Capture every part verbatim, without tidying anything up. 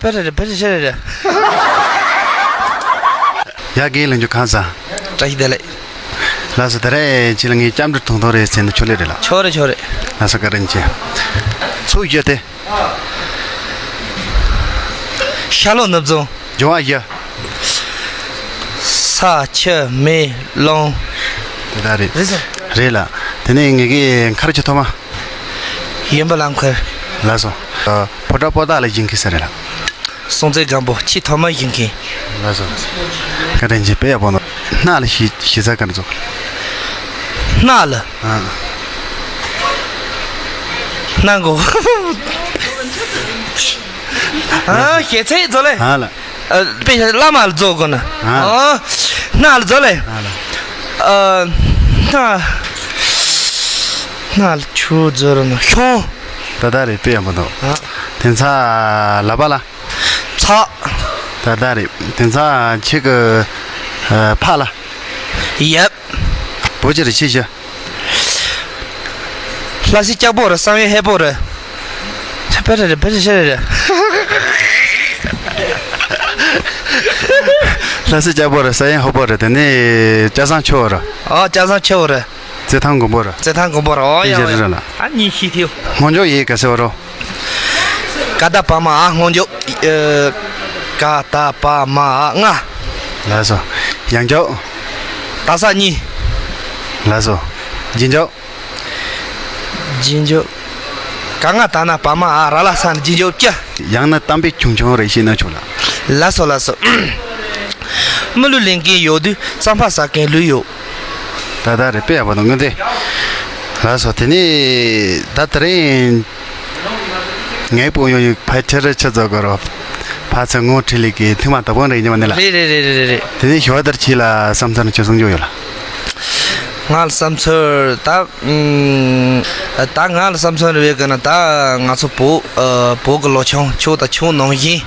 པེ་རེ་རེ་པེ་རེ་ཤེ་རེ་རེ། ཡ་གི་ལན་རྒྱུ་གང་ཟ། བཀྲ་ཤིས་བདེ་ལེགས། ལགས་སོ། ད་རེས་ཅི་ལ་ངའི་སྐྱབས་འགྲོ་ཐུང་ཐུང་རེད་ཟེར་ན་ཆོག་ལེ་རེད་ལ། ཆོག་རེད་ཆོག་རེད། ལགས་སོ། བཀའ་དྲིན་ཆེ། ཚུགས་བཞི་སྟེ། ཤ་ལོ་ནུབ་རྫོང་། ལྗོངས་བཞི། ས་ཆུ་མེ་རླུང་། དེ་ད་རེད། རེད་སོ། རེད་ལ། དེ་ནས་ངེད་ཀྱི་མཁར་ཆུ་ཐོག་མ། ཡོན་པ་ལམ་ཁར། ལགས་སོ། ཕོ་བྲང་པོ་ཏཱ་ལ་བཞེངས་མཁན་ས་རེད་ལ། སྲོང་བཙན་སྒམ་པོ་ཆེས་ཐོག་མར་བཞེངས་མཁན། ལགས་སོ། བཀའ་དྲིན་ཆེ། དཔེ་ཡག་པོ་འདུག་སྣག་ལ་གཞི་གཞི་རྩ་ག་རེ་འཛུགས། སྣག་ལ། ཨ། སྣག་མགོ། ཨ། གཞི་རྩ་རྫོགས་ལེ། ཨ་ལ། ཨ། དཔེ་བླ་མ་ལ་རྫོགས་དགོས་ན། ཨ། ཨ། སྣག་ལ་རྫོགས་ལེ། ཨ་ལ། ཨ། སྣག་སྣག་ལ་ཆུ་རྫོགས་རུ་ན་ཤོང་། ད་ད་རེད། དཔེ་ཡག་པོ་འདུག་ཨ། དེ་ཚ་ལ་པ་ལ། ཚ། ད་ད་རེད། དེ་ཚ་ཆེ་གི་ཨ། ཕ་ལ། ཡབ། བོ་ཅི་རེད་ཆེ་ཤ། ལྷ་སའི་སྐྱ་པོ་རེད། བསམ་ཡས་ཧེ་པོ་རེད། ཆ་པེ་རེ་རེ་པེ་རེ་ཤེ་རེ་རེ། ལྷ་སའི་སྐྱ་པོ་རེད། བསམ་ཡས་ཧོ་པོ་རེད། དེ་ནས་སྐྱ་བཟང་ཆེ་བོ་རེད། ཨ། སྐྱ་བཟང་ཆེ་བོ་རེད། རྩེད་ཐང་མགོན་པོ་རེད། རྩེད་ཐང་མགོན་པོ་རེད། ཨོ་ཡ་ཨོ་ཡ། རེད་ལ། ཨ་གཉིས་ཤིག་ཐིའུ། སྔོན་འཇུག་ཡིག་ག་ཟེར་བ་རོ། ཀ་ད་པ་མ་ཨ། སྔོན་འཇུག་ཨ། ཀ་ད་པ་མ་ཨ། ལྔ། ལགས་སོ། ཡང་འཇུག་ད་ས་གཉིས། ལགས་སོ། རྗེས་འཇུག་རྗེས་འཇུག་ཀ་ང་ད་ན་པ་མ་ཨ། ར་ལ་ས་ན་རྗེས་འཇུག་ཀྱ། ཡང་ན་གཏམ་དཔེ་ཆུང་ཆུང་རེ་བཤད་ན་ཆོག་ལ། ལགས་སོ་ལགས་སོ། མི་ལུས་ལེན་མཁན་ཡོད་དུས་རྩམ་པ་ཟ་མཁན་ལུས་ཡོད། ད་ད་རེད། དཔེ་ཡག་པོ་འདུག་སྔོན་དེ། ལགས་སོ། དེ་ནས་ད་དེ་རིང་ངའི་སྤུན་ཡོང་ཡིག་ཕལ་ཆེར་ཆ་ཚང་གི་རོ། ཕ་ཚེ་སྔོན་ཁྲིད་ལས་ཀྱི་ཐེངས་མ་དང་པོ་རེད་ཉི་མ་ནི་ལ། རེད་རེད་རེད་རེད་རེད། དེ་ནས་ཞོ་དར་ཆེ་ལ་བསམ་ཚུལ་ནི་ཆོས་སྲུང་རྒྱུ་ཡོད་ལ། ང་ལ་བསམ་ཚུལ་ད། ཨུམ། ད་ང་ལ་བསམ་ཚུལ་རེ་བའི་གི་ན་ད་ང་ཚོ་བོད་ཨ། བོད་གི་ལོ་ཆུང་ཁྱོད་དང་ཁྱོད་ནང་བཞིན་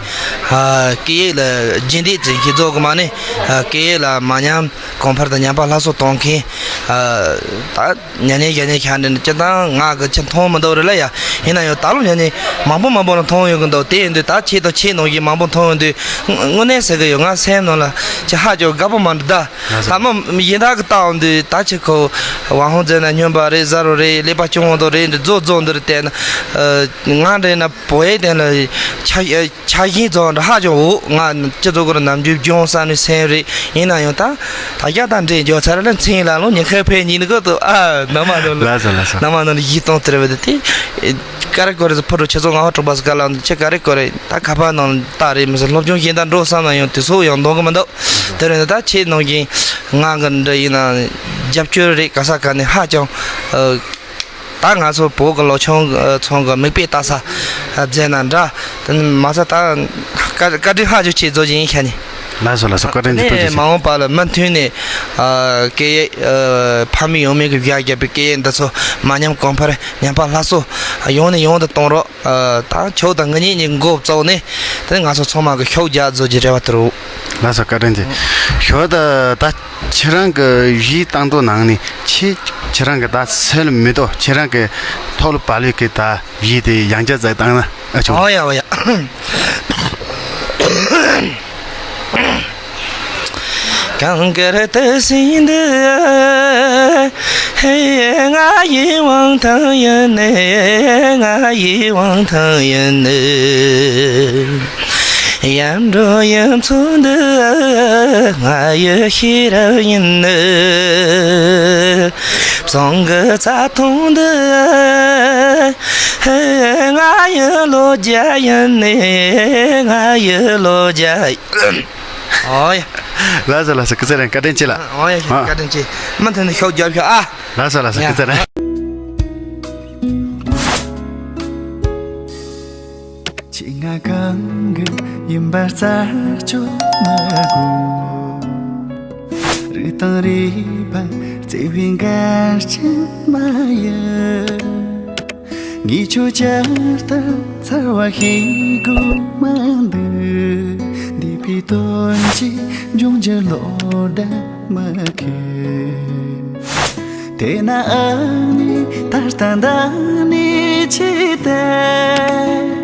ཨ། སྐད་ཡིག་ལ་རྗེས་འདེད་ཅིག་ཁྱེད་ཚོ་གི་མ་ནི་ཨ། སྐད་ཡིག་ལ་མ་ཉམས་གོང་འཕེལ་དང་ཉམས་པ་སླར་གསོ་གཏོང་མཁན་ཨ། ད་ཉན་ཉན་བཞག་ཉན་ཤ་འདྲེ་ནི་སྤྱིར་བཏང་ང་གི་ཆེ་མཐོང་མི་འདུག་རེད་ལ་ཡ། ཡིན་ན་ཡང་ད་ལོ་ཉན་ཉན་མང་པོ་མང་པོ་ལ་མཐོང་ཡོང་གི་འདུག་དེ་ཡིན་དུས་ད་ཁྱེད་དང་ཁྱེད་ནང་བཞིན་མང་པོ་མཐོང་ཡོང་དུས་དངོས་གནས་ཟེར་གི་ཡོད། ང་སེམས་ནང་ལ་ཅི་ཧ་ཅང་དགའ་པོ་མ་འདུག་ད། ད་མི་ཡིན་ད་གི་ལྟ་འོང་དུས་ད་ཆི་ཁོ་ཝང་ཧོང་ཛེ་ན་སྨྱོན་པ་རེད། ཟ་རོ་རེད། ཀླད་པ་སྐྱོ་བོ་འདུག་རེད། འདི་རྫོགས་རྫོགས་འདི་རེད་བལྟས་ན་ང་འདྲེ་ན་བོད་ཡིག་དེ་ལ་ཆ་ཆ་ཤིང་ཚོ་འདྲ་ཧ་ཅང་འོ་ང་སྤྱི་ཚོགས་ཀུན་ནམ་རྒྱུན་སྦྱོང་ས་ནས་སེམས་རེད། ཡིན་ན་ཡང་ད་ད་རྒྱ་ད་འདྲེ་འཇོག་ཚར་ལ་མཚན་ལ་ལོ་ཉི་ཁ་ཕེ་ཉིན་གོ་ཏོ་ཨ་ནམ་མ་ནོ་ལ་ལ་ཟ་ལ་ཟ། ནམ་མ་ནོ་ལ་ཡིད་གཏོང་སྟེར་བ་དེ་ཀ་རེ་ཀོ་རེ་ཕུ་རུ་ཆུ་ཚོད་ང་ཧོ་གྲོགས་པ་སྐལ་ལ་ཆེ་ཀ་རེ་ཀོ་རེ་ད་ཁ་པར་ནང་ལྟ་རེད་མི་ཟེར། སློབ་སྦྱོང་གཞན་དག་འགྲོ་བསམ་ན་ཡང་དུས་ཚོད་ཡང་འདང་གི་མི་འདུག་དེ་རེད་ད་ཁྱེད་ནང་བཞིན་ང་གི་འདྲ་ཡིན་ན་རྒྱབ་སྐྱོར་རེད། ག་ས་ག་ནས་ཧ་ཅང་ད་ང་ཚོ་བོད་ཀྱི་ལོ་ཆུང་ཚང་གི་མིག་དཔེ་ལྟ་ས་མཛད་ན་འདྲ། དེ་ནི་མ་ཚད་ད་བཀའ་བཀའ་དྲིན་ཧ་ཅང་ཆེ་བཟོ་བཞིན་ཡིན་ཤ་ནི། ལགས་སོ་ལགས་སོ། བཀའ་དྲིན་ཆེ། ཐུགས་རྗེ་ཆེ། མ་འོངས་པ་ལ་མུ་མཐུད་ནས་སྐད་ཡིག་ཕ་མེས་ཡང་མེས་ཀྱི་བཞག་བརྒྱབ་པའི་སྐད་ཡིག་འདི་ཚོ་མ་ཉམས་གོང་འཕེལ་ཉམས་པ་སླར་གསོ་ཡོང་ནས་ཡོང་དུ་གཏོང་རོགས། ད་ཁྱོད་དང་ང་གཉིས་གཉིས་མགོ་བཙུགས་ནས་དེ་ང་ཚོ་ཚང་མ་གི་ཤུགས་རྒྱག་བཟོ་རྒྱུ་རེ་བ་དེ་རེད། ལགས་སོ། བཀའ་དྲིན་ཆེ། ཞོ་ད་ད་ཁྱེད་རང་གི་གཞས་བཏང་དོ་ནང་ནས་ཁྱེད་ཁྱེད་རང་གི་ད་སེམས་ལ་མི་དོ་ཁྱེད་རང་གི་ཐོག་ལ་བ་ལུས་ཀྱི་ད་གཞས་དེ་ཡང་བསྐྱར་ཛེག་བཏང་ན་ཨ་ཆོག་ཨོ་ཡ་ཨོ་ཡ། གངས་དཀར་ཏི་སེ་འདི། ཧེ། ང་ཡི་དབང་ཐང་ཡིན་ནི། ང་ཡི་དབང་ཐང་ཡིན་ནི། ཡར་འགྲོ་ཡུལ་ཚོ་འདི། ང་ཡི་ཤེས་རབ་ཡིན་ནི། བཙོང་གི་རྩྭ་ཐང་འདི། ཧེ། ང་ཡི་ལོ་རྒྱུས་ཡིན་ནི། ང་ཡི་ལོ་རྒྱུས། ཨོ་ཡ། ལགས་སོ་ལགས་སོ། སྐུ་ཚེ་རིང་། བཀའ་དྲིན་ཆེ་ལགས། ཨོ་ཡ། ཨ། བཀའ་དྲིན་ཆེ། མུ་མཐུད་ནས་ཤུགས་རྒྱབ་ཤོག་ཨ། ལགས་སོ་ལགས་སོ། ཡ། སྐུ་ཚེ་རིང་། ཆེད་མངགས་གང་གི་ཡིན་པར་རྩད་གཅོད་མ་དགོས། རིག་དང་རིག་པ་བརྩེ་བའི་འགལ་རྐྱེན་མ་ཡིན། ངས་ཁྱོད་ཅར་ལྟར་ཚ་བ་ཤེས་དགོས་མ་འདུག་འདས་པའི་དོན་གྱིས་འབྱུང་འགྱུར་བློ་འདྲ་མ་ཁེལ། དེས་ན་ཨ་ནི་ད་ལྟ་འདི་ནས་ཆེས་ཏེ།